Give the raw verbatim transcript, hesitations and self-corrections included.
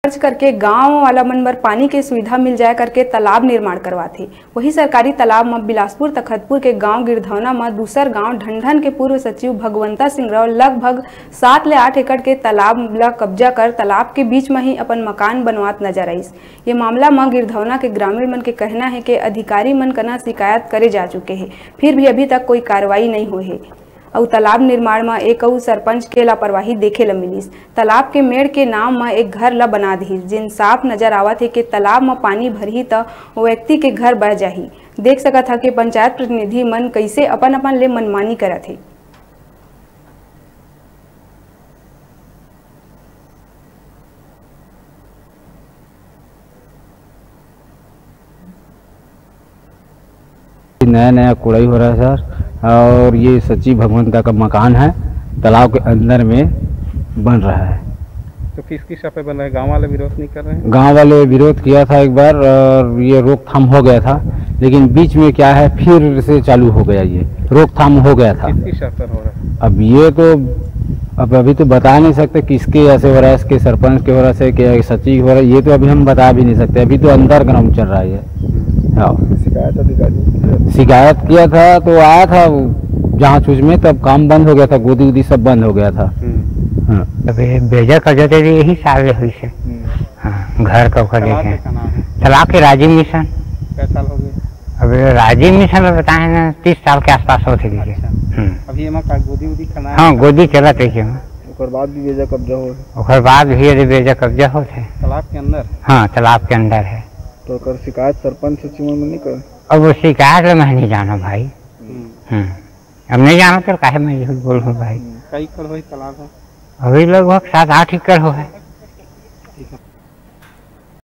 खर्च करके गांव वाला मन बर पानी के सुविधा मिल जाए करके तालाब निर्माण करवाथे। वही सरकारी तालाब म बिलासपुर तखतपुर के गांव गिरधौना म दूसर गांव ढंढन के पूर्व सचिव भगवंता सिंह राव लगभग सात ले आठ एकड़ के तालाब ल कब्जा कर तालाब के बीच म ही अपन मकान बनवात नजर आइस। ये मामला म गिरधौना के ग्रामीण मन के कहना हे कि अधिकारी मन कना शिकायत करे जा चुके हे, फिर भी अभी तक कोई कार्रवाई नहीं होए हे। अउ तालाब निर्माण म एक अउ सरपंच के लापरवाही देखे ल मिलिस। तालाब के मेड़ के नाम म एक घर ल बना दिस, जेन साफ नजर आवत हे कि तालाब म पानी भरही त ओ व्यक्ति के घर बह जाही। देख सकत ह कि पंचायत प्रतिनिधि मन कइसे अपन-अपन ले मनमानी करत हे। नया नया कुड़ई हो रहा है सर, और ये सच्ची भगवंता का मकान है, तालाब के अंदर में बन रहा है। तो किस किस पे बन रहा है? गांव वाले विरोध नहीं कर रहे हैं? गांव वाले विरोध किया था एक बार और ये रोकथाम हो गया था, लेकिन बीच में क्या है, फिर से चालू हो गया, ये रोकथाम हो गया था। किस किस पर हो रहा है? अब ये तो, अब अभी तो बता नहीं सकते किसके ऐसे हो रहा है, इसके सरपंच के हो रहा है, के सचिव हो रहा है, ये तो अभी हम बता भी नहीं सकते। अभी तो अंडरग्राउंड चल रहा है ये। हाँ। शिकायत अधिकारी को किया? शिकायत किया था तो आया था जांच उच में, तब काम बंद हो गया था, गोदी उदी सब बंद हो गया था। हम्म। हाँ। अभी बेजा कब्जा तो यही साल में हुई से। हम्म। हाँ, घर का ओकर तालाब देखे। का नाम है? तालाब के राजीव मिशन। कै साल हो गए? अभी राजीव मिशन में बताए ना, तीस साल के आसपास हो चुकी है। अच्छा। हम्म। अभी एमा का गोदी उदी खना है? हाँ, गोदी चलत रही है। ओकर बाद भी बेजा कब्जा हो है? ओकर बाद भी यदि बेजा कब्जा हो है। तालाब के अंदर? हाँ, तालाब के अंदर है। तो ओकर शिकायत सरपंच सचिव मन नहीं कर? अब वो शिकायत ला मैं नहीं जाना भाई। हम्म। हम्म। अब नहीं जाना तो काहे मैं झूठ बोलूँ भाई? हम्म। कई एकड़ होही तालाब है? अभी लगभग सात आठ एकड़ हो है।